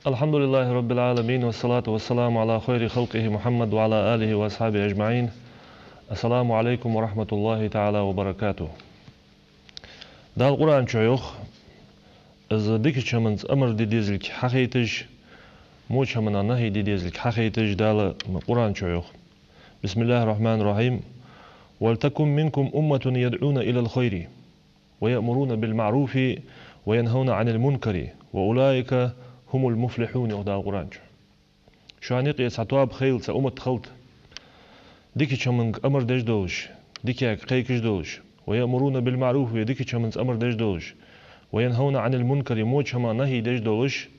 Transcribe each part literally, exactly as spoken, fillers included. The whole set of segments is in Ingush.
الحمد لله رب العالمين، والصلاة والسلام على خير خلقه محمد وعلى آله وأصحابه أجمعين. السلام عليكم ورحمة الله تعالى وبركاته. Дала Къуръан чу йоах, из дикача хӀаманца амар де дезалга хьахайташ, воча хӀаманах нахьи де дезалга хьахайташ Дала Къуръан чу йоах. بسم الله الرحمن الرحيم. ولتكن منكم أمة يدعون إلى الخير ويأمرون بالمعروف وينهون عن المنكر وأولئك هم المفلحون, йоах Дала Къуръан чу. Шоана юкъе цхьа тоаба хийла, цхьа уммат хилда, дикача хӀаманга амар деш долаш, дикага кхайкаш долаш, ويأمرون بالمعروف, дикача хӀаманца амар деш долаш, وينهون عن المنكر, воча хӀаманах нахьи деш долаш,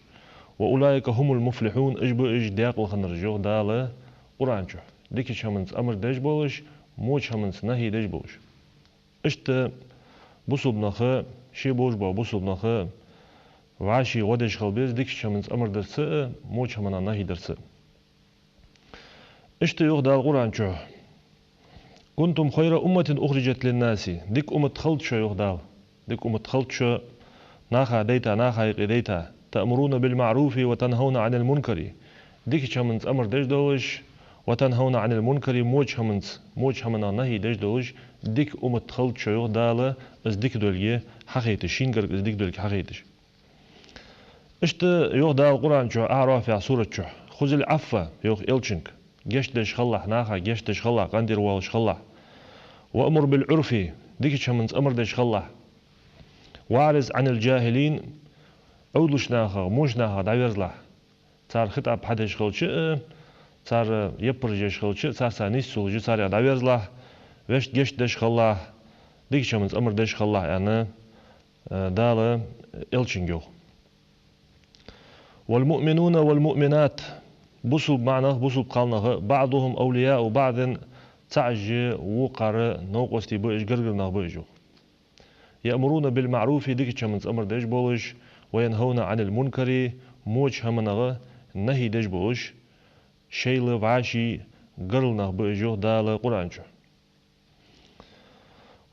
وأولئك هم المفلحون, уж ба уж даькъала хиннараш, йоах Дала Къуръан чу. Дикача хӀаманца амар деш болаш, воча хӀаманца нахьи деш болаш. Иштта бусалба нах, ше болаш бола бусалба нах вӀаший гӀо деш хила беза дикача хӀаманца амар дарца а, воча хӀаманах нахьи дарца а. Иштта йоах Дала Къуръан чу: كنتم خير أمة أخرجت للناس, дика уммат хилда шо, йоах Дала. Дика уммат хилда шо, наха дайта, наха юкъе дайта. تأمرون بالمعروف وتنهون عن المنكر, дикача хӀаманца амар деш долаш, وتنهون عن المنكر, воча хӀаманца, воча хӀаманах нахьи деш долаш, дика уммат хилда шо, йоах Дала, из дика долга хьахайташ, шийна гарга из дика долга хьахайташ. Иштта йоах Дала Къуръан чу, АӀраф яха сурат чу: خذ العفو, йоах Элчанга, гешт деш хилалахь, наха гешт деш хилалахь, къинтӀера воалаш хилалахь. وأمر بالعرف, дикача хӀаманца амар деш хилалахь. وأعرض عن الجاهلين, Ӏовдалча нахах, воча нахах дӀаверзалахь. Цар хитӀаб хьадеш хилча а, цар яппараш еш хилча а, царца нийса ца луш, царех дӀаверзалахь, вешта гешт деш хилалахь, дикача хӀаманца амар деш хилалахь, аьнна, э, Дала Элчанга йоах. والمؤمنون والمؤمنات, бусалба маӀа нах, бусалба кхалнах, بعضهم أولياء بعض, цхьабараш вокхарна новкъостий ба уж, гаргара нах ба уж, йоах. يأمرون بالمعروف, дикача хӀаманца амар деш болаш, وينهون عن المنكر, воча хӀаманах нахьи деш болаш, шоайла вӀаший гаргара нах ба уж, йоах Дала Къуръан чу.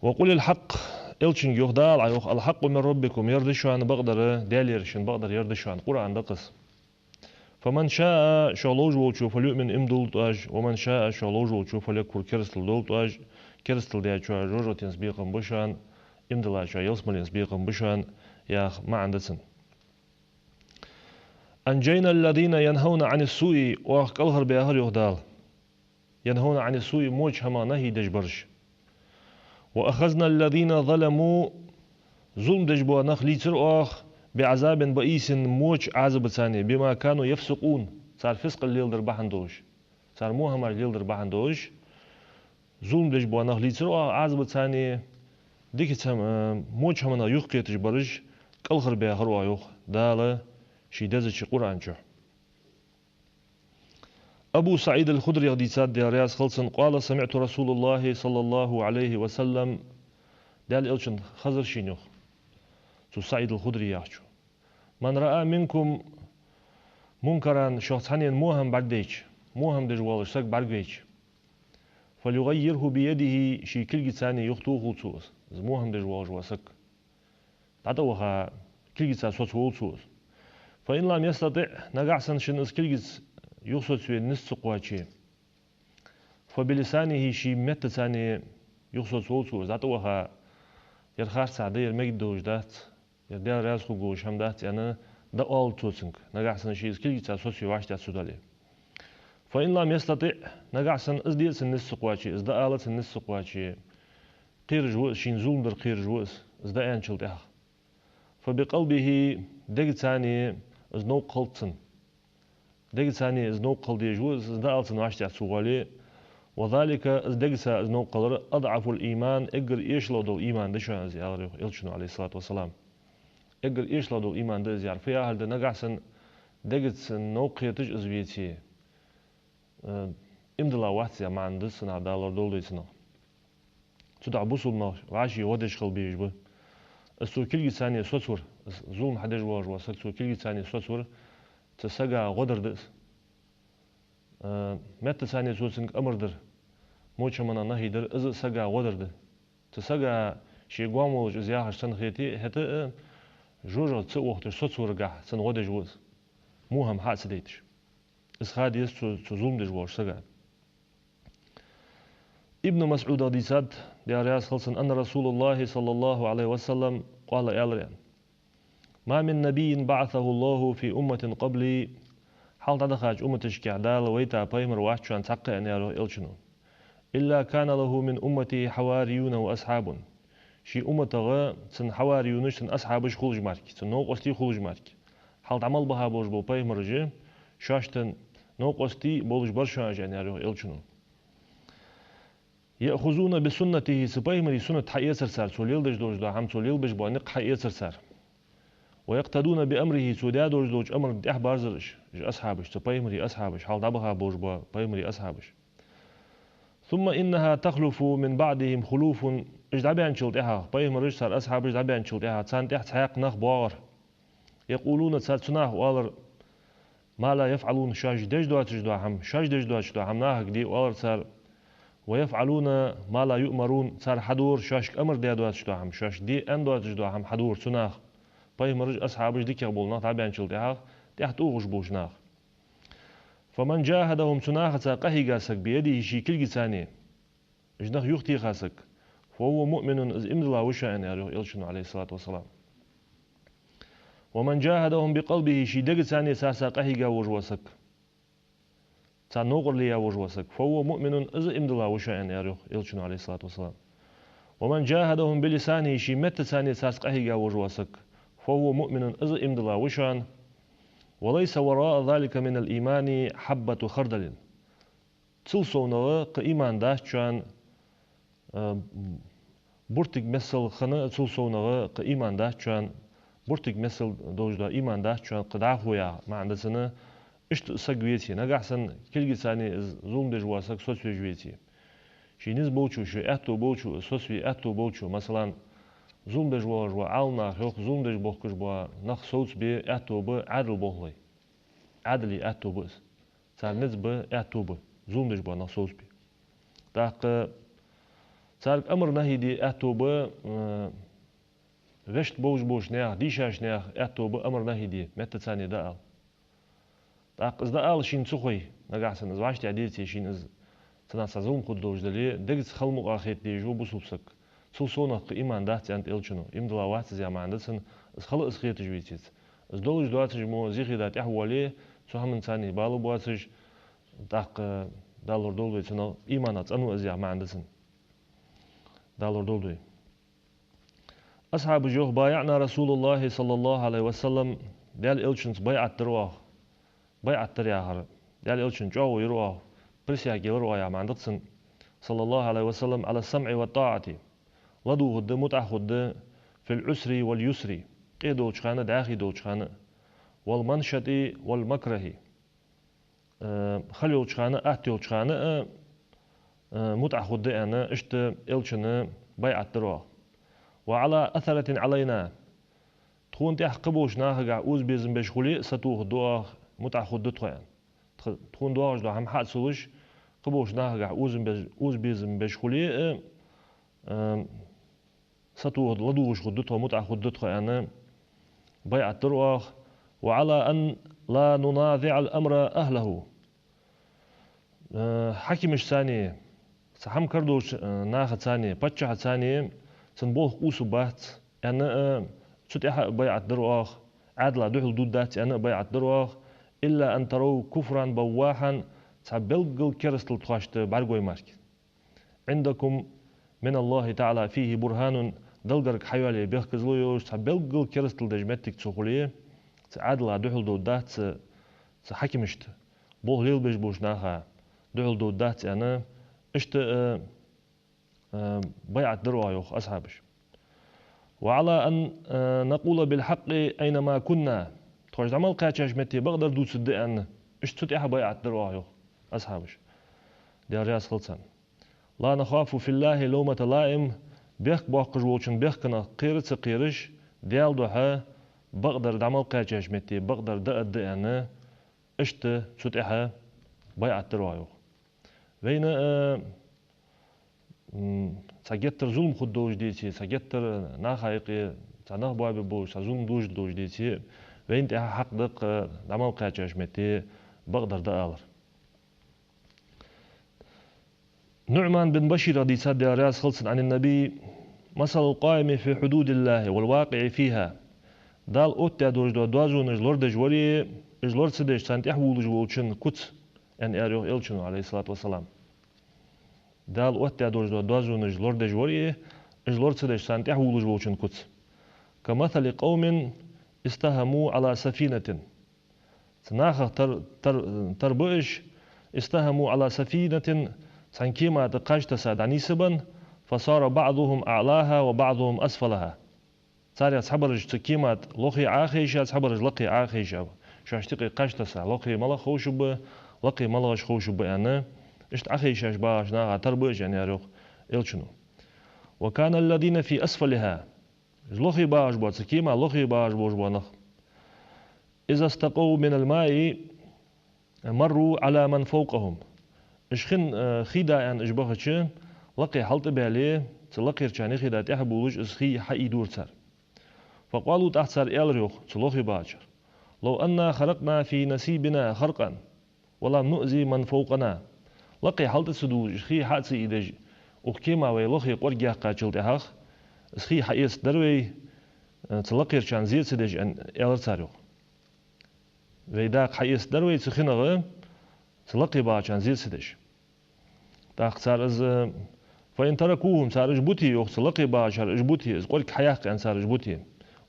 وقل الحق, Элчанга йоах Дала, йоах: الحق من ربكم, ер да шоана бакъдар, Даьлагара шун бакъдар ер да шоана, Къуръан да-кх из. فمن شاء, шух ловш волчо, فليؤمن, иман дулда оаш, ومن شاء, шух ловш волчо, فليكفر, керастал долда оаш, керастал дечоа жожагӀатенца бекхам ба шоана, иман диллачоа ялсмаленца бекхам ба шоана, яха маӀан да цун. أنجينا الذين ينهون عن السوء, оаха кӀалхарбаьхар, йоах Дала. ينهون عن السوء, воча хӀамах нахьи деш бараш. وأخذنا الذين ظلموا, зулам деш бола нах лийцар оаха, بعذاب بئيس, воча Ӏазапаца, بما كانوا يفسقون, цар фискъал леладар бахьан долаш, цар во хӀамаш леладар бахьан долаш, зулам деш бола нах лийцар оаха Ӏазапаца, дикаца, э, воча хӀаманах юхакхеташ бараш кӀалхарбаьхар оаха, йоах Дала ший дезача Къуръан чу. Абу СаӀид аль-Худриех дийцад, Даьла раьза хилва цунна: قال: سمعت رسول الله صلى الله عليه وسلم, Даьла Элчанна хезар шийна, йоах, цу СаӀид аль-Худри яхачо: من رأى منكم منكرا, шух цхьанне во хӀама бӀаргадайча, во хӀама деш воаллаш саг бӀаргавайча, فليغيره بيده, ший кулгаца юхатохалва цо из, из во хӀама деш воаллаш вола саг. ДӀатӀаваха, кулгаца соцаволва цо из. فإن لم يستطع, нагахьа санна шийна из кулгаца юхасоцаве низ ца кхоаче, فبلسانه, ший меттаца юхасоцаволва цо из. ДӀатӀаваха, ер харцахьа да, ер мегаш долаш дац, ер Даьла раьза хургволаш хӀама дац, аьнна, дӀаоал цо цунга. Нагахьа санна ше из кулгаца соцаве вӀаштӀехьа ца доале. فإن لم يستطع, нагахьа санна из де а цунна низ ца кхоаче, из дӀаала а цунна низ ца кхоаче, кхераш ва из, шийна зулам дар кхераш ва из, из дӀааьнначул тӀехьагӀа. فبقلبه, дегаца из новкъа хилда цунна. Дегаца из новкъа хила дезаш ва из, из дӀаала цунна вӀаштӀехьа ца воале. وذلك, из дегаца из новкъа хилар, أضعف الإيمان, эггара эшалгӀа дола иман да шоана из, аьлар, йоах, Элчано, عليه الصلاة والسلام. Эггара эшалгӀа дола иман да из, яхар фу яхилга да? Нагахьа санна дегаца новкъа хеташ из веце, э, иман дилла вац яха маӀан да цунах, Дала лорадолда вай цунах. Цудухьа бусалба нах вӀаший гӀо деш хила безаш ба. Из цо кулгаца соцавар, из зулам хьадеш воаллаш вола саг цо кулгаца соцавар, цу сага гӀо дар да из. Э, меттаца цо цунга амар дар, воча хӀаманах нахьи дар, из а сага гӀо дар да. Цу сага ше гоама волаш из яхаш санна хете, хӀаьта а жожагӀате ца охийташ соцаваргахьа цунна гӀо деш ва из. во хӀама хьа а ца дайташ. Из ха деза цу, цу зулам деш волча сага. Ибн МасӀуда дийцад, Даьла раьза хилва цунна, أن رسول الله صلى الله عليه وسلم قال, аьлар аьнна: ما من نبي بعثه الله في أمة قبلي, хьалха дӀадахача умматашкахь Дала вайта пайхамар вац шоана цхьаккха, аьнна, аьлар йоах Элчано, إلا كان له من أمته حواريون وأصحاب. Ший умматагара цун хьавариюнаш, цун асхьабаш хулаш мара, цун новкъостий хулаш мара. Хьалха дӀа мел баха болаш бола пайхамараш, шоашта новкъостий болаш бар шоана уж, аьнна, аьлар йоах Элчано. يأخذون بسنته, цу пайхамара суннат хьаэцар цар, цо леладеш долаш дола хӀама, цо лелабеш бола никъ хьаэцар цар. ويقتدون بأمره, цо даь долаш долча амарна тӀехьабарзар уж, уж асхьабаш, цу пайхамара асхьабаш, хьалха дӀабаха болаш бола пайхамара асхьабаш. ثم إنها تخلف من بعدهم خلوف, уж дӀабаьнначул тӀехьагӀа, пайхамараш, цар асхьабаш дӀабаьнначул тӀехьагӀа, царна тӀехьа цхьаькха нах боагӀар. يقولون, цар цу наха оалар: ما لا يفعلون, шоаш деш доацаш дола хӀама, шоаш деш доацаш дола хӀама нахага де оалар цар. ويفعلون ما لا يؤمرون, цар хьадор шоашка амар даь доацаш дола хӀама, шоашка де аьнна доацаш дола хӀама хьадор цу наха. Пайхамараш, асхьабаш, дикагӀа бола нах дӀабаьнначул тӀехьагӀа, тӀехьа тӀаухаш болча наха. فمن جاهدهم, цу нахаца къахьийга саг, بيده, ший кулгаца, уж нах юхатеха саг, فهو مؤمن, из иман дилла ва шоана, аьнна, аьлар йоах Элчано, عليه الصلاة والسلام. ومن جاهدهم بقلبه, ший дегаца царца къахьийга волаш вола саг, царна новкъарле я волаш вола саг, فهو مؤمن, из иман дилла ва шоана, аьнна, аьлар йоах Элчано, عليه الصلاة والسلام. ومن جاهدهم بلسانه, ший меттаца царца къахьийга волаш вола саг, فهو مؤمن, из иман дилла ва шоана. وليس وراء ذلك من الإيمان حبة خردل. Цул совнагӀа кхы иман дац шоана, а, буртиг миссел хана, цул совнагӀа кхы иман дац шоана, буртиг миссел долаш дола иман дац шоана кхы дӀахо, яха маӀан да цун, иштта саг веце. Нагахьа санна кулгаца из зулам деш вола саг соцавеш веце. Ший низ болчо, ший аьттув болчо, соцаве аьттув болчо, масала, зулам деш воаллаш вола Ӏаламнах йоах, зулам деш бохкаш бола нах совцабе аьттув ба Ӏаьдал болхлой. Ӏаьдала аьттув ба из. Цар низ ба, аьттув ба зулам деш бола нах совцабе. ТӀаккха царга амар-нахьи де аьттув ба, э, вешта болаш болча наьха, дийшача наьха аьттув ба амар-нахьи де, меттаца дӀаала. ТӀаккха из дӀаала шийна ца хой, нагахьа санна из вӀаштӀехьа деце, шийна из цу наха цхьа зулам хургдолаш дале, дегаца хала мукъагӀа хета дезаш ва бусалба саг. Цул совнагӀа кхы иман дац, аьннад Элчано. Иман дилла вац из яха маӀан да цун, из хала из хеташ веце. Из долаш доацаш мо зихида тӀехьавоале, цу хӀаманца бала боацаш, тӀаккха Дала лорадолда вай цунах, иманах цӀена ва из яха маӀан да цун. Дала лорадолда вай. Асхьабаша йоах: بايعنا رسول الله صلى الله عليه وسلم, Даьла Элчанца байӀат дир оаха. БайӀат дир яхар, Даьла Элчанна чӀоагӀо йир оаха, присяга елар оаха яха маӀан да цун, صلى الله عليه وسلم, على السمع والطاعة, ладувгӀаргда, мутӀахьа хургда, في العسر واليسر, къе долча хана а, дӀаьхий долча хана а, والمنشط والمكره, э, хала йолча хана а, атта йолча хана а, э, мутӀахьа хургда аьнна, иштта Элчанна байӀат дир оаха. وعلى أثرة علينا, тхона тӀехьа кхыболча нахагахьа оза-безам беш хуле а сатохаргда оаха, мутӀахьа хургда тхо аьнна. Тха-, тхона доагӀаш дола хӀама хьа а ца луш, кхыболча нахагахьа оза-безам беш, оза-безам беш хуле а, э, сатохаргда, ладувгӀаш хургда тхо, мутӀахьа хургда тхо аьнна, байӀат дир оаха. وعلى أن لا ننازع الأمر أهله. Э, хьакимашца, цхьа хӀама кара долча, э, нахаца, паччахьаца цун болх къувсаргбац аьнна, э, цу тӀехьа а байӀат дир оаха, Ӏаьдала духьал дергдац аьнна а байӀат дир оаха. إلا أن تروا كفرا بواحا, цхьа белггала керастал тхоашта бӀаргагой мара. عندكم من الله تعالى فيه برهان, Далла гарга хьайоалае бехказло йолаш, цхьа белггала керастал деш моттиг ца хуле, цу Ӏаьдала духьал дергдац, цу хьакимашта, болх лелабеш болча наха духьал дергдац аьнна, иштта, э, э, байӀат дир оаха йоах асхьабаша. وعلى أن، э, نقول بالحق أينما كنا. Тхо дӀа мел кхаьчача метте бакъдар дувцаргда аьнна, иштта цу тӀехьа байӀат дир оаха йоах асхьабаша. Даьла раьза хилва царна. لا نخاف في الله لومة لائم, бехк боаккхаш волчун бехканах кхера а ца кхераш, Даьла духьа бакъдар дӀа мел кхаьчача метте бакъдар дӀааргда аьнна, иштта цу тӀехьа байӀат дир оаха йоах. Вайна, э, м, цхьа геттара зулам хургдолаш деце, цхьа геттара наха юкъе цхьа нах боабергболаш, цхьа зулам дожаргдолаш деце, Вайна тӀехьа хьакъ да-кх дӀа мел кхаьчача метте бакъдар дӀаалар. НуӀман бин Башира дийцад, Даьла раьза хилва цунна, عن النبي: مثل القائم في حدود الله والواقع فيها. Дала оттадаь долаш дола доазонаш лорадеш варе, уж лора ца деш царна тӀехьа вувлаш волчун куц, аьнна, аьлар йоах Элчано, عليه الصلاة والسلام. Дала оттадаь долаш дола доазонаш лорадеш варе, уж лора ца деш царна тӀехьа вувлаш волчун куц. كمثل قوم استهموا على سفينة. Цу нахах тар-, тар-, тара ба уж, استهموا على سفينة, цхьан кема тӀа кхаж тесса дӀанийсабенна, فصار بعضهم أعلاها وبعضهم أسفلها. Царех цхьабараш цу кема тӀа лохе Ӏохайша, цхьабараш лакхе Ӏохайша. Шоашта юкъе кхаж тесса, лохе малагӀа ховшаб, лакхе малагӀаш ховшаб аьнна, иштта Ӏохайшаш багӀача наха тара ба уж, аьнна, аьлар йоах Элчано. وكان الذين في أسفلها. Уж лохе багӀаш бола, цу кема лохе багӀаш болаш бола нах. إذا استقوا من الماء مروا على من فوقهم. Уж хин, э, хий да аьнна уж бахача, лакхе хьалтӀабаьле, цу лакхерчарна юхе да тӀехьа бувлаш, из хий хьаийдора цар. فقالوا, тӀаккха цар аьлар йоах, цу лохе багӀачар: لو أنا خرقنا في نسيبنا خرقا ولم نؤذ من فوقنا. Лакхе хьалтӀа ца дувлаш, хий хьа а ца ийдеш, укх кема вай лохе кӀорг яьккхачул тӀехьагӀа, из хий хьаэцаргдар вай, э, цу лакхерчарна зе ца деш, аьнна, аьлар цар йоах. Вай дакъа хьаэцаргдар вай цу хинагӀа, цу лакхе багӀачарна зе ца деш. ТӀаккха цар из, فإن تركوهم, цар уж бите йоах, цу лакхе багӀачар уж бите, из кӀорг хьаяккха аьнна цар уж бите.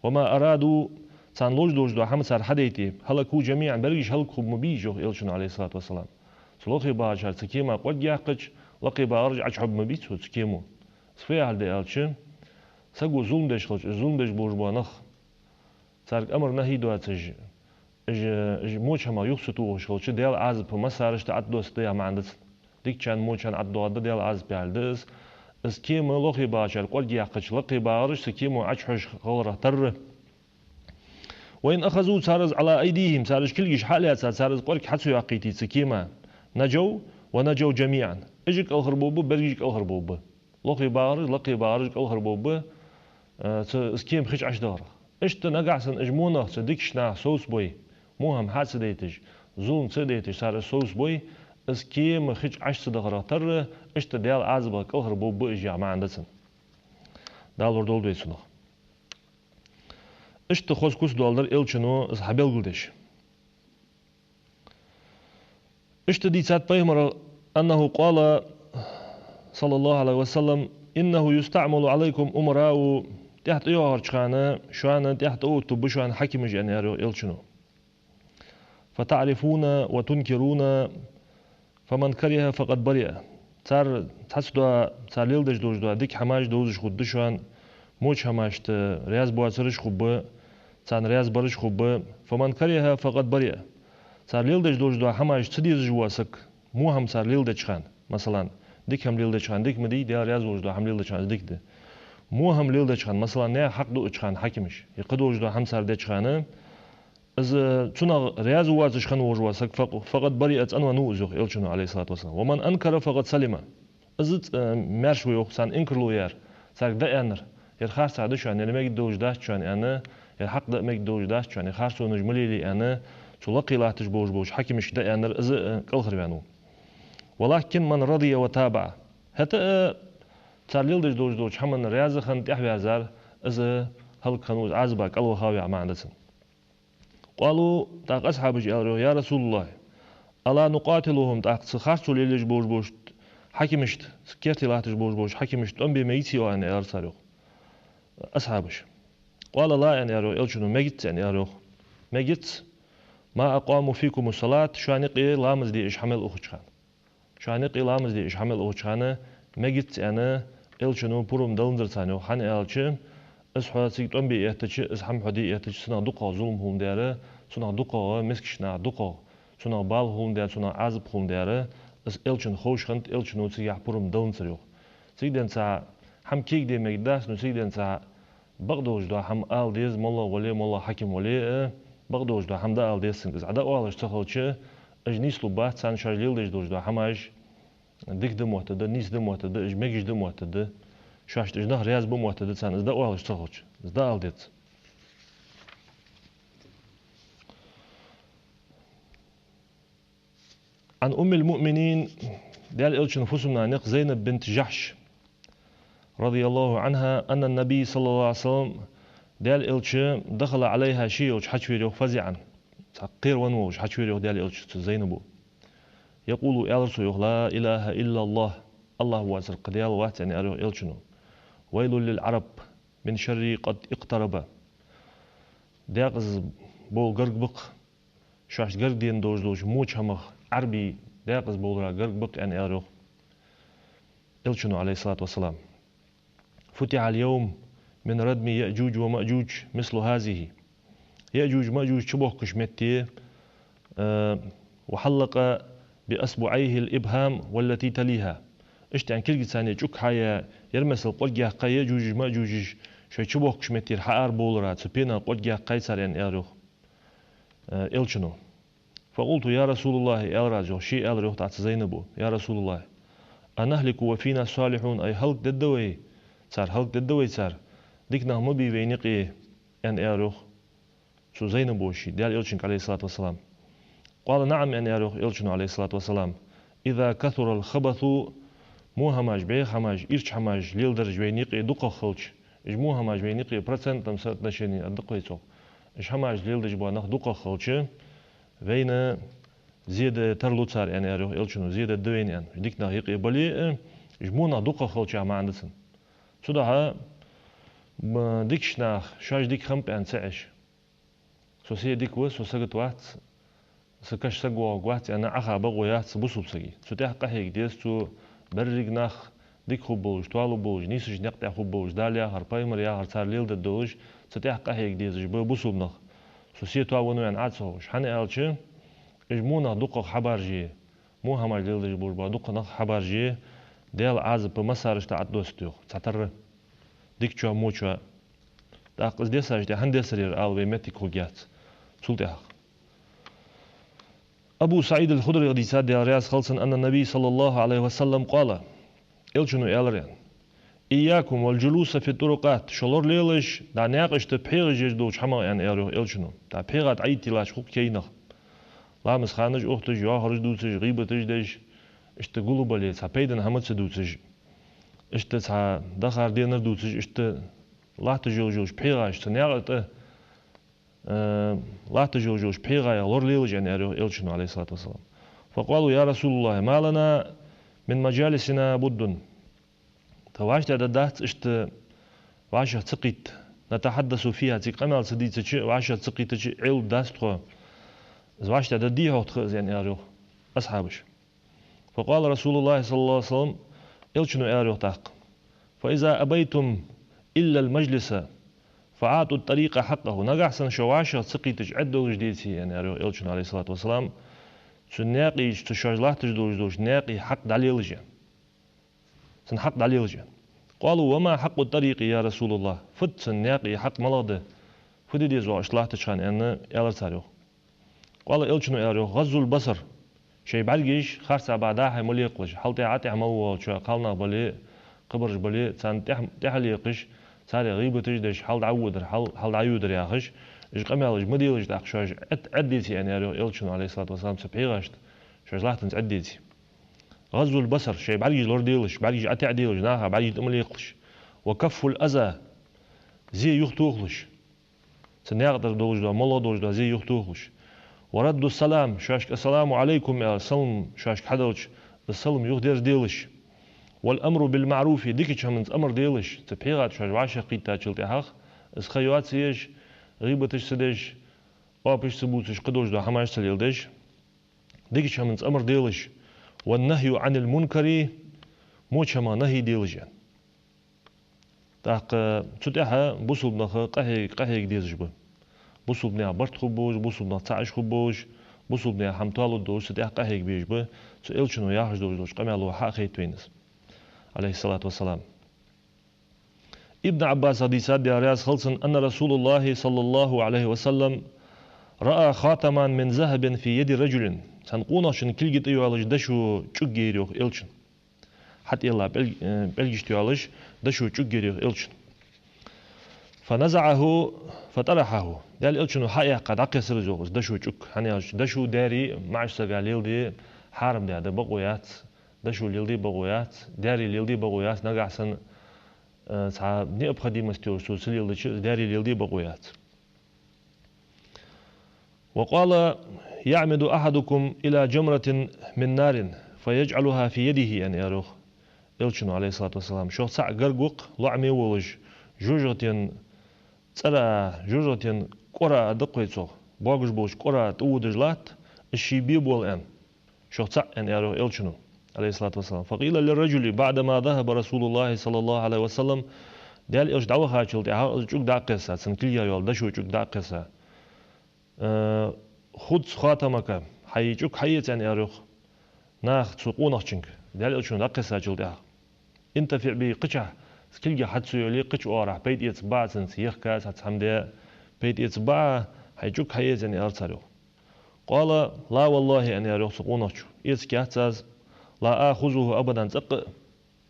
وما أرادوا, царна ловш долаш дола хӀама цар хьадайте, هلكوا جميعا, берригаш хӀалак хургма бий уж йоах Элчано, عليه الصلاة والسلام. Цу лохе багӀачар цу кема кӀорг яьккхача, лакхе багӀараш Ӏочухьоргма бий цо цу кемо. Из фу яхилга да аьлча, саго зулам деш хилча, уж зулам деш болаш бола нах, царга амар нахӀий доацаш, уж, уж воча хӀамах юха ца тохаш хилча, Даьла Ӏазап массарашта тӀа Ӏодоссаргда яха маӀан да цун. Дикачарна, вочарна тӀа ӀодоагӀаргда Даьла Ӏазап яхилга да из. Из кема лохе багӀачар кӀорг яьккхача, лакхе багӀараш цу кемо Ӏочухьожаш хиларах тара. وإن أخذوا, цар из على أيديهم, цар уж кулгаш хьа а лаьца, цар из кӀорг хьа ца йоаккхийте цу кема, نجوا ونجوا جميعا. Уж а кӀалхарбергба, берригаш а кӀалхарбергба. Лохе багӀараш, лакхе багӀараш кӀалхарбергба, э, цу, из кема хи чу Ӏочудахарах. Иштта нагахьа санна уж во нах, цу дикача наха совцабой, во хӀама хьа а ца дайташ, зулам ца а дайташ, цар из совцабой, из кема хи чу Ӏочу ца дахарах тара, иштта Даьла Ӏазапах кӀалхарбергба уж яха маӀан да цун. Дала лорадолда вай цунах. Иштта хоза куц доаладир Элчано из хьабелгалдеш. Иштта дийцад пайхамара, أنه قال صلى الله عليه وسلم: إنه يستعمل عليكم أمراء, тӀехьа тӀайоагӀача хана шоана тӀехьа тӀаоттаргба шоана хьакимаш, аьнна, аьлар йоах Элчано. فتعرفون وتنكرون فمن كره فقد برئ. Цар цхьацца дола, цар леладеш долаш дола дика хӀамаш довзаш хургда шоана, воча хӀамашта раьза боацараш хургба, царна раьза бараш хургба. فمن كره فقد برئ. Цар леладеш долаш дола хӀамаш ца дезаш вола саг, во хӀама цар леладеча хана, масала, дика хӀама леладеча хана дика ма дий, Даьла раьза волаш дола хӀама леладеча хана из дика да. Во хӀама леладеча хана, масала, наьха хьакъ дуача хана хьакимаш, е кхыдолаш дола хӀама цар деча хана, из цунах раьза воацаш хинна волаш вола саг, فق-, فقد برئ, цӀенвеннав из, йоах Элчано, عليه الصلاة والسلام. ومن أنكر فقد سلم. Из цӀ-, маьрша ва, йоах, царна инкарло яьр, царга дӀааьннар, ер харцахьа да шоана, ер мегаргдолаш дац шоана аьнна, ер хьакъ даа мегаргдолаш дац шоана, ер харцонаш ма лелае аьнна, цу лакхе латташ болаш болча хьакимашка дӀааьннар, из а кӀалхарваьннав. ولكن من رضي وتابع. ХӀаьта а цар леладеш долаш долча хӀаманна раьза хинна тӀехьаваьзар, из а хӀалакхиннав, из Ӏазапах кӀалвахав яха маӀан да цун. قالوا, тӀаккха асхьабаша аьлар йоах: يا رسول الله، ألا نقاتلهم, тӀаккха цу харцо лелаеш болаш болча хьакимашта, цу керте латташ болаш болча хьакимашта тӀом бе мегаций оаха, аьнна, аьлар цар йоах асхьабаша. قال لا, аьнна, аьлар йоах Элчано, мегац, аьнна, аьлар йоах. Мегац, ما أقاموا فيكم الصلاة, шоана юкъе ламаз де уж хьа мел ухача хана. Шоана юкъе ламаз де уж хьа мел ухача хана мегац, аьнна, Элчано пурам даланзар царна йоах, хӀана аьлча, из хьо цига тӀом бе эттача, из хӀама хьо де эттача, цунах дукхагӀа зулам хуландаь, цунах дукхагӀа, мискача наха дукхагӀа, цунах бала хуландаь, цунах Ӏазап хуландаь, из Элчанна ховш хиннад, Элчано цигахьа пурам даланзар йоах. Цигденца хӀама кегаде мегаргдац, но цигденца бакъдолаш дола хӀама ала деза, моллагӀа вале, моллагӀа хьаким вале а, бакъдолаш дола хӀама дӀаала деза цунга. Из дӀаоалаш ца хилча, уж нийслургбац, царна шоаш леладеш долаш дола хӀамаш дика да моттаргда, нийса да моттаргда, уж мегаш да моттаргда, шоашта уж нах раьза ба моттаргда царна, из дӀаоалаш ца хилча, из дӀаала деза. عن أم المؤمنين, Даьла Элчан фусам-нана я-кх Зайнаб бинт Жахьш, رضي الله عنها, أن النبي صلى الله عليه وسلم, Даьла Элча, دخل عليها, ше йолча хьачувера йоах, فزعا, цхьа кхеравенна волаш хьачувера йоах Даьла Элча цу Зайнабо. يقول, аьлар цо йоах: لا إله إلا الله, АллахӀ воацар кхы Даьла вац, аьнна, аьлар йоах Элчано. ويل للعرب من شر قد اقترب. Даькъаза бола гарга ба-кх, шоашта гаргадена долаш долча воча хӀамах, Ӏарбий даькъаза болара гарга ба-кх, аьнна, аьлар йоах Элчано, عليه الصلاة والسلام. فتح اليوم من ردم يأجوج ومأجوج مثل هذه. Яъжуж-Маъжуж чубохкаш метте, э, وحلق بأصبعيه الإبهام والتي تليها. Иштта аьнна кулгаца царна чӀуг хьаяь, ер мел кӀоарга яьккхай Яъжуж-Маъжуж шоай чубохкаш меттера хьаарабовлара, цу пенах кӀоарга яьккхай цар, аьнна, аьлар йоах, э, Элчано. فقلت: يا رسول الله, аьлар аз йоах, ше аьлар йоах тӀаккха цу Зайнабо: يا رسول الله، أنهلك وفينا الصالحون, ай, хӀалакдергда вай цар, хӀалакдергда вай цар, дика нах ма бий вайна юкъе, аьнна, аьлар йоах цу Зайнабо ший Даьла Элчанга, عليه الصلاة والسلام. قال: نعم, аьнна, аьлар йоах Элчано, عليه الصلاة والسلام. إذا كثر الخبث, во хӀамаш, бӀеха хӀамаш, ирча хӀамаш леладераш вайна юкъе дукхагӀа хилча, уж во хӀамаш вайна юкъе процентном соотношении аргда-кх вай цох, уж хӀамаш леладеш бола нах дукхагӀа хилча, вайна зе де тарлу цар, аьнна, аьлар йоах Элчано, зе дергда вайна, аьнна. Дика нах юкъе бале а, уж во нах дукхагӀа хилча яха маӀан да цун. Цудухьа, м, дикача наха шоаш дика хиннаб аьнна ца Ӏеш, со се дика ва, со сагота вац, са каша саг воагӀаргвац аьнна Ӏаха бокъо яц бусалба сага. Цу тӀа къахьега деза цо, берригаш нах дика хургболаш, тоалургболаш, нийсача наькъа тӀа хургболаш, Дала яхар, пайхамара яхар цар леладергдолаш, цу тӀа къахьега дезаш ба бусалба нах. Со се тоавеннав аьнна Ӏа ца ховш. ХӀана аьлча, уж во нах дукхагӀа хьабаржа, во хӀамаш леладеш болаш бола дукха нах хьабаржа, Даьла Ӏазап массарашта тӀа тӀадоссаргда йоах, цхьатарра, дикачоа, вочоа. ТӀаккха из десаш тӀехьа хӀана десар ер ала вай моттиг хургьяц. Цул тӀехьагӀа Абу СаӀид аль-Худрига дийцад, Даьла раьза хилва цунна, أن النبي صلى الله عليه وسلم قال, Элчано аьлар, аьнна: إياكم والجلوس في الطرقات, шо лоралелаш дӀа наькъашта пхьегӀаш еш долча хӀамах, аьнна, аьлар йоах Элчано. ДӀа пхьегӀа тӀа Ӏайийташ хул-кх кхы а нах. Ламаз ханаш ухташ, йоахараш дувцаш, гӀийбаташ деш, иштта гулбале, цхьа пайдана хӀама ца дувцаш, иштта цхьа дахар-денар дувцаш, иштта латташ йолаш йолча пхьегӀаш, цу наькъа тӀа, э, латташ йолаш йолча пхьегӀаех лоралелаш, аьнна, аьлар йоах Элчано, عليه الصلاة والسلام. فقالوا: يا رسول الله، ما لنا من مجالسنا بد. Тха вӀаштӀехьдаргдац иштта вӀашагӀкхийтта, نتحدث فيها, цига къамаьл ца дийцача, вӀашагӀкхийтача Ӏелургдац тхо. Из вӀаштӀехьдаргдий хьогӀ тха из, аьнна, аьлар йоах асхьабаша. فقال رسول الله صلى الله عليه وسلم, Элчано аьлар йоах тӀаккха: فإذا أبيتم إلا المجلس فأعطوا الطريق حقه. Нагахьа санна шо вӀашагӀкхийтача Ӏеддолаш деце, аьнна, аьлар йоах Элчано, عليه الصلاة والسلام, цу наькъа чу, цу шоаш латташ долаш долча наькъа хьакъ дӀалелаш, аьнна. Цун хьакъ дӀалелаш, аьнна. قالوا: وما حق الطريق يا رسول الله؟ Фуд цун наькъа хьакъ, малагӀа да? Фу де деза оаха иштта латтача хана, аьнна, аьлар цар йоах. قال, Элчано аьлар йоах: غض البصر, шоай бӀаргаш харцахьа бӀаргадахьа ма лекхалаш, хьалтӀех-ӀотӀех мел воагӀача кхалнах бале, кхыбараш бале, царна тӀехьа, тӀехьа лекхаш, царех гӀийбаташ деш, хьал дӀайодар, хьал, хьал дӀайодар яхаш, уж къамаьлаш ма делаш, тӀаккха шоаш Ӏед-, Ӏеддеце, аьнна, аьлар йоах Элчано, عليه الصلاة والسلام, цу пхьегӀашта шоаш латтанза Ӏеддеце. غض البصر, шоай бӀаргаш лораделаш, бӀаргаш ӀотӀадилаш, наха бӀаргаш тӀа ма лекхалаш. وكف الأذى, зе юхатохалаш. Цу наькъа тӀара долаш дола, моллагӀа долаш дола зе юхатохалаш. ورد السلام, шоашка السلام عليكم аьле, салам шоашка хьаделча, из салам юхадерзаделаш. والأمر بالمعروف, дикача хӀаманца амар делаш, цу пхьегӀа тӀа шоаш вӀашагӀкхийттачул тӀехьагӀа, из ха йоа ца еш, гӀийбаташ ца деш, оапаш ца бувцаш, кхыдолаш дола хӀамаш ца леладеш, дикача хӀаманца амар делаш. والنهي عن المنكر, воча хӀамах нахьи делаш, аьнна. ТӀаккха цу тӀехьа бусалба нах къахьег-, къахьега дезаш ба. Бусалба наьха барт хургболаш, бусалба нах цхьа Ӏаш хургболаш, бусалба наьха хӀама тоалургдолаш, цу тӀехьа къахьега безаш ба. Цу Элчано яхаш долаш долча къамаьло хьахайт вайна из, عليه الصلاة والسلام. Ибн Ӏаббасах дийцад, Даьла раьза хилва цунна, أن رسول الله صلى الله عليه وسلم رأى خاتما من ذهب في يد رجل. Цхьан къонахчун кулга тӀа йоаллаш дошо чӀуг яйра йоах Элчана. ХьатӀаелла пӀелг-, э, пӀелгашта йоаллаш дошо чӀуг яйра йоах Элчана. فنزعه فطرحه. Даьла Элчано хьаяьккха дӀакхессар из йоах, из дошо чӀуг. ХӀана аьлча дошо даьри маӀача сага леладе хьарам даь да бокъо яц, дошо леладе бокъо яц, даьра леладе бокъо яц, нагахьа санна, э, цхьа необходимость йолаш цо ца леладича, даьра леладе бокъо яц. «وقال يعمد أحدكم إلى جمرة من نار فيجعلها في يده», аьнна аьлар йоах Элчано, عليه الصلاة والسلام. Шух цаӀ гарга ва-кх, лоӀаме волаш, жожагӀатен цӀера, жожагӀатен кӀора а да-кх вай цох, богаш болча кӀора тӀаводаш латт, из ше бе боал аьнна. Шух цаӀ, аьнна аьлар йоах Элчано, عليه الصلاة والسلام. «فقيل للرجل بعدما ذهب رسول الله صلى الله عليه وسلم», Даьла Элча дӀавахачул тӀехьагӀа из чӀуг дӀакхесса, цун кулгах йола дошо чӀуг дӀакхесса: «Э, خذ خاتمك, хьай чӀуг хьаэца», аьнна аьлар йоах наха цу къонахчунга, Даьла Элчано дӀакхессачул тӀехьагӀа. «انتفع به, кхычахьа, цу кулгах хьа ца йоле, кхыча оагӀорахьа пайда эцаргбац цунца, ехка цхьацца хӀама де, пайда эцаргбац, хьай чӀуг хьаэца», аьнна аьлар цар йоах. «قال لا والله», аьнна аьлар йоах цу къонахчо, эцаргьяц аз, «لا آخذه أبدا, цӀаккха а,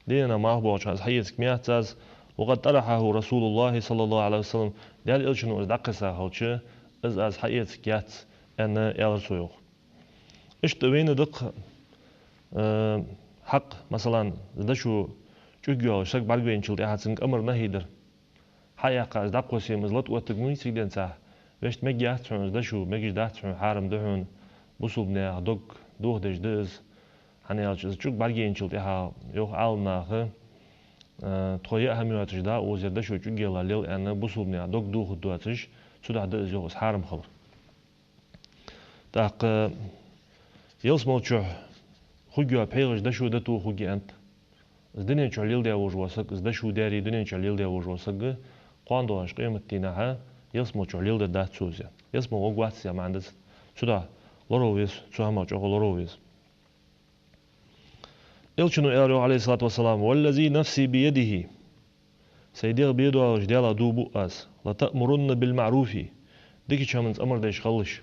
дунен тӀа малх боагӀача хана из хьаэцаргьяц аз, وقد طرحه رسول الله صلى الله عليه وسلم, Даьла Элчано из дӀакхесса хилча, из аз хьаэцаргьяц», аьнна аьлар цо йоах. Иштта вайна да-кх, э, хьакъ, масала, из дошо чӀуг йоалаш саг бӀаргавайначул тӀехьагӀа цунга амар-нахьи дар. Хьаяьккха из дӀакхоссе-м, из лата оттаргма вий цига денз цхьа? Вешта, мегаш дац хьона из дошо, мегаш дац хьона, хьарам да хьона, бусалба наьха дог дохадеш да из. ХӀана аьлча из чӀуг бӀаргайайначул тӀехьагӀа, йоах Ӏаламнаха, э, тхо яа хӀама йоацаш да укхаза, ер дошо чӀуг ялар лел аьнна, бусалба наьха дог дохаргдоацаш, цудухьа да из, йоах, из хьарам хилар. ТӀаккха ялсмала чухь хургйола пхьегӀаш дошо да тохаргья аьннад. Из дунен чухь леладаь волаш вола саг, из дошо, даьра дунен чухь леладаь волаш вола саг, кхоана доагӀача къематдийнахьа ялсмала чухь леладергдац цо из. Ялсмала варгвац из, маӀан да цун. Цудухьа лоравала веза, цу хӀамах чӀоагӀа лоравала веза. Элчано аьлар йоах, عليه الصلاة والسلام: «والذي نفسي بيده», сай дегӀ бе доагӀача Даьлах дув буъ аз, «لتأمرن بالمعروف», дикача хӀаманца амар деш хилалаш,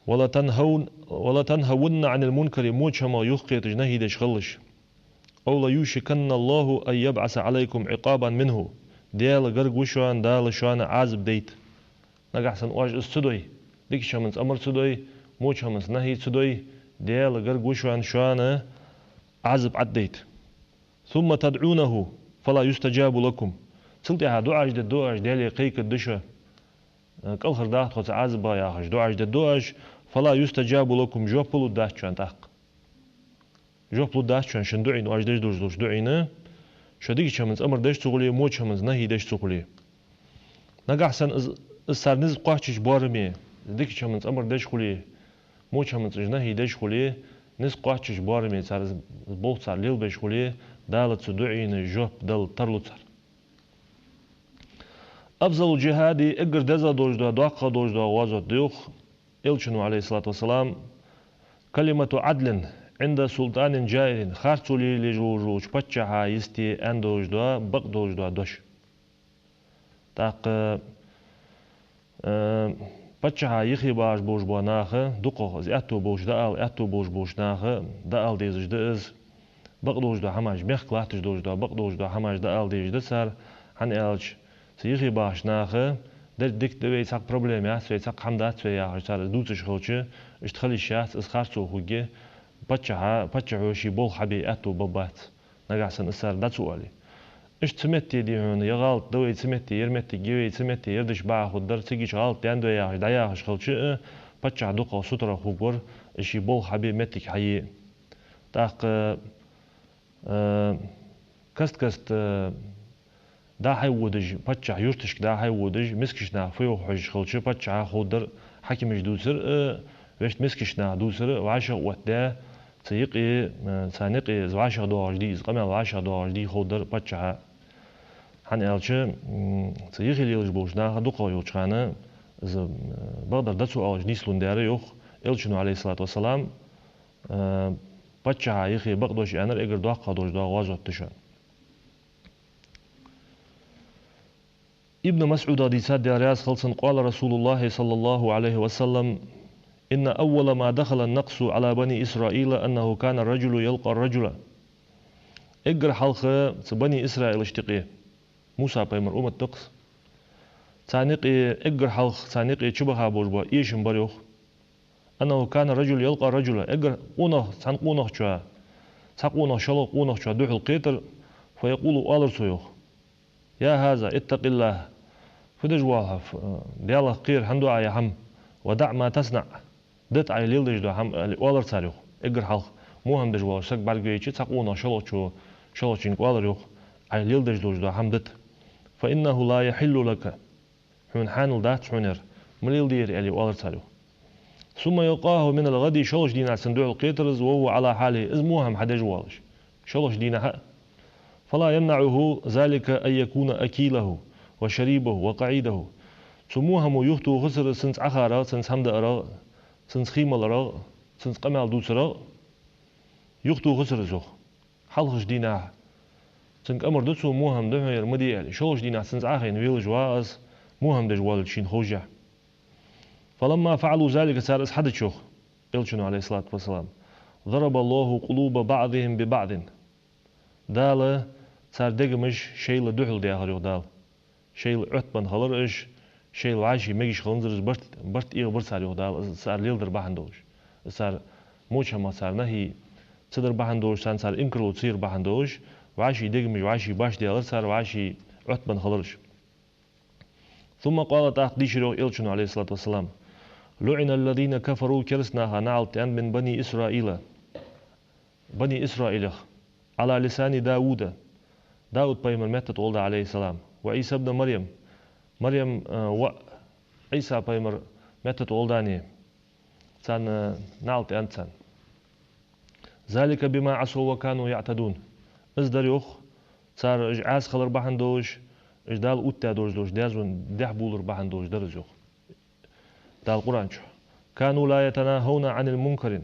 «ولتنهون، ولتنهون عن المنكر», воча хӀамах юхакхеташ, нахьи деш хилалаш, «أو ليوشكن الله أن يبعث عليكم عقابا منه», Даьла гарга ва шоана, Дала шоана Ӏазап дайта. Нагахьа санна оаш из ца дой, дикача хӀаманца амар ца дой, воча хӀаманца нахьи ца дой, Даьла гарга ва шоана, шоана Ӏазап Ӏаддайта. «ثم تدعونه فلا يستجاب لكم». Цул тӀехьагӀа дуӀаш дергда оаш, Даьлага кхайкаргда шо, кӀалхардаха тхо цу Ӏазапах яхаш, дуӀаш дергда оаш, «فلا يستجاب لكم», жоп а лургдац шоана тӀаккха. Жоп лургдац шоана шун дуӀайна, оаш деш долаш долча дуӀайна, шо дикача хӀаманца амар деш ца хуле, воча хӀаманца нахьи деш ца хуле. Нагахьа санна из, из цар низ кхоачача боараме, дикача хӀаманца амар деш хуле, воча хӀаманца уж нахьи деш хуле, низ кхоачача боараме цар из болх цар лелабеш хуле, Дала цу дуӀайна жоп дала тарлу цар. Афзалул джихади, эггара дезагӀа долаш дола, доккхагӀа долаш дола гӀазот да, йоах Элчано, عليه الصلاة والسلام: «كلمة عدل عند سلطان جائر», харцо лелаеш волаш волча паччахьа йисте аьнна долаш дола, бакъ долаш дола дош. ТӀаккха, э, паччахьа юхе багӀаш болаш бола нах, дукхагӀа из аьттув болаш, дӀаала аьттув болаш болча наха дӀаала дезаш да из. Бакъ долаш дола хӀамаш, мехка латташ долаш дола, бакъ долаш дола хӀамаш дӀаала дезаш да цар, хӀана аьлча, цу юхе багӀача наха, деррига дика да вай, цхьаккха проблема яц вай, цхьаккха хӀама дац вай яхаш, цар из дувцаш хилча, иштта хила йиш яц, из харцо хургья, паччахьа, паччахьо ший болх хьабе аьттув баргбац. Нагахьа санна из цар дӀа ца оале. Иштта цу метте, дий хьона, е гӀалат да вай цу метте, ер моттиг я вай цу метте, ер деш бакъахьа хургдар, цига гӀалат даьннад вай яхаш, дӀаяхаш хилча а, паччахь дукхагӀа сутара хургвар, из ший болх хьабе, моттиг хьае. ТӀаккха, э, каст-каста, э, дӀа-хьа водаш, паччахьа юрташка дӀа-хьа водаш, мискача наха фу йоах хьожаш хилча, паччахьа ховргдар, хьакимаша дувцар а, вешта мискача наха дувцар а вӀашагӀоттадаь, цу юкъе, э, царна юкъе из вӀашагӀдоагӀаш дий, из къамаьл вӀашагӀдоагӀаш дий ховргдар паччахьа. ХӀана аьлча, м, цу юхе лелаш болча наха дукхагӀа йолча хана, из, э, бакъдар дӀа ца оалаш нийслун дар, йоах Элчано, عليه الصلاة والسلام, э, паччахьа юхе бакъ дош аьннар эггара доккхагӀа долаш дола гӀазот да шоана. Ибн МасӀуда дийцад, Даьла раьза хилва цунна: «قال رسول الله صلى الله عليه وسلم: إن أول ما دخل النقص على بني إسرائيل أنه كان الرجل يلقى الرجل». Эггара хьалха цу бани Исраилашта юкъе, Муса пайхамара уммат да-кх из, царна юкъе, эггара хьалха царна юкъе чубаха болаш бола эшам бар, йоах. أنه كان رجل يلقى رجلا, эггара къонах, цхьан къонахчоа, цхьа къонах шоллагӀча къонахчоа духьалкхетар, فيقول, оалар цо, йоах: يا هذا اتق الله, фу деш воалл хьо, ф-, Даьлах кхера хӀана ду Ӏа, я хӀама, ودع ما تصنع, дита Ӏа леладеш дола хӀама, аьле, оалар цар, йоах. Эггара хьалха во хӀама деш воаллаш саг бӀаргавайча, цхьа къонах шоллагӀчо, шоллагӀчунга оалар, йоах: Ӏа леладеш долаш дола хӀама дита. فإنه لا يحل لك, хьона хьаьнал дац хьона ер, ма леладе ер, аьле, оалар цар, йоах. ثم يلقاه من الغد, шоллагӀча дийнахьа цунна духьалкхетар из, وهو على حاله, из во хӀама хьадеш воаллаш, шоллагӀча дийнахьа а. فلا يمنعه ذلك أن يكون أكله وشريبه وقعيده. Цу во хӀамо юхатохацар из цунца Ӏохарах, цунца хӀама даарах, цунца хий маларах, цунца къамаьл дувцарах юхатохацар из, йоах. Хьалхарча дийнахьа цунга амар ду цо, во хӀама да хьона ер, ма де, аьле. ШоллагӀча дийнахьа цунца Ӏохайна велаш ва из, во хӀама деш воаллача шийна ховшшехь. فلما فعلوا ذلك, цар из хьадича, йоах Элчано, عليه الصلاة والسلام, ضرب الله قلوب بعضهم ببعض. Дала цар дегамаш шоайла духьал даьхар, йоах Дала. Шоайла Ӏоттабенна хилар уж, шоайла вӀаший мегаш хиланзар уж, барт, барт эгӀабир цар, йоах Дала, из цар леладар бахьан долаш. Из цар, во хӀамах цар нахӀий ца дар бахьан долаш, царна цар инкарло ца яр бахьан долаш, вӀаший дегамаш вӀаший башха даьлар цар, вӀаший Ӏоттабенна хилар уж. ثم قال, тӀаккха дийшар, йоах, Элчано, عليه الصلاة والسلام: لعن الذين كفروا, кераста наха наӀалт аьннад, من بني إسرائيل, Бани Исраилах, على لسان داود, Дауд пайхамара метта тӀа гӀолла, عليه السلام, وعيسى ابن مريم, Марем, э, воӀ Ӏийса пайхамара метта тӀа гӀолла, царна наӀалт аьннад царна. ذلك بما عصوا وكانوا يعتدون. Из дар, йоах, цар уж Ӏаса хилар бахьан долаш, уж Дала оттадаь долаш долча даьзонна дехьабувлар бахьан долаш дар из, йоах. Дала Къуръан чу: كانوا لا يتناهون عن المنكر,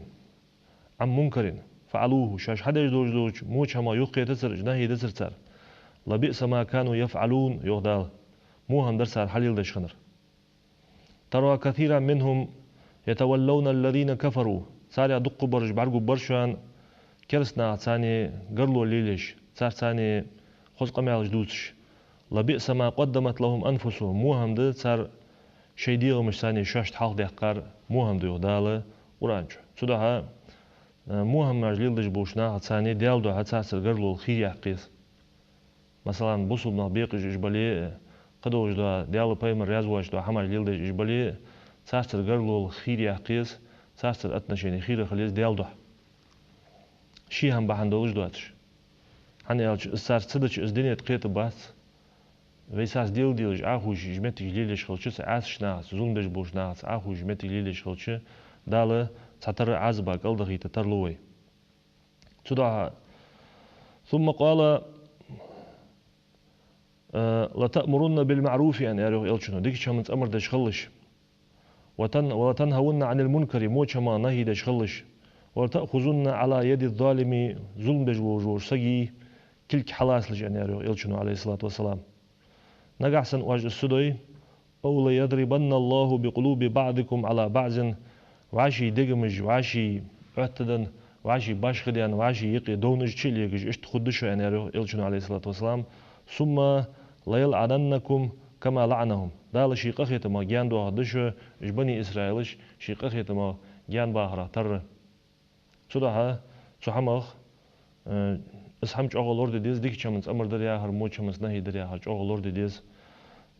عن منكر فعلوه, шоаш хьадеш долаш долча во хӀамах юхакхетацар уж, нахӀий дацар цар. لبئس ما كانوا يفعلون, йоах Дала. Во хӀама дар цар хьалеладеш хиннар. ترى كثيرا منهم يتولون الذين كفروا. Царех дукхагӀбараш бӀаргагургба шоана кераста наха царна гарло лелаеш, цар царна хоза къамаьлаш дувцаш. لبئس ما قدمت لهم أنفسهم. Во хӀама да цар шоай дегӀамаш царна шоашта хьалхадаьккхар, во хӀама да, йоах Дала Къуръан чу. Цудухьа, э, во хӀамаш леладеш болча наха царна Даьла духьа царцара гарлол хийра яккха еза. Масала, бусалба нах бекъаш уж бале а, кхыдолаш дола, Даьла, пайхамара раьза воацаш дола хӀамаш леладеш уж бале а, царцара гарлол хийра яккха еза, царцара отношени хийра хила еза Даьла духьа. Ший хӀама бахьан долаш доацаш. ХӀана аьлча, из царца ца дича, из дине тӀа кхетаргбац. Вай царца делаш-делаш, Ӏохувшаш, уж моттигаш лелаеш хилча, цу Ӏаьсача нахаца, зулам деш болча нахаца Ӏохувшаш, моттиг лелаеш хилча, Дала цхьатарра Ӏазапах кӀалдахийта тарлу вай. Цудухьа, ثم قال, э, لتأمرن بالمعروف, аьнна, аьлар, йоах, Элчано, дикача хӀаманца амар деш хилалаш. وتن-, ولتنهون عن المنكر, во хӀамах нахӀий деш хилалаш. ولتأخذن على يد الظالم, зулам деш волаш волча сага кулг хьаллацалаш, аьнна, аьлар, йоах, Элчано, عليه الصلاة والسلام. Нагахьа санна оаш из ца дой, أو ليضربن الله بقلوب بعضكم على بعض, вӀаший дегамаш, вӀаший Ӏоттаденна, вӀаший башха даьнна, вӀаший юкъе довнаш чу а легаш, иштта хургда шо, аьнна, аьлар, йоах, Элчано, عليه الصلاة والسلام. ثم ليلعننكم كما لعنهم. Дала ший къахетамах гаьна доахаргда шо, уж бани Исраилаш ший къахетамах гаьна бахарах тарра. Цудухьа цу хӀамах, э, из хӀама чӀоагӀа лораде деза, дикача хӀаманца амар дар яхар, воча хӀаманца нахӀий дар яхар чӀоагӀа лораде деза.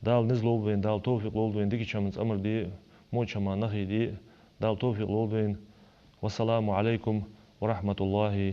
Дала низ лолда вайна, Дала товфикъ лолда вайна, дикача хӀаманца амар де а, воча хӀамах нахӀий де а, Дала товфикъ лолда вайна. والسلام عليكم ورحمة الله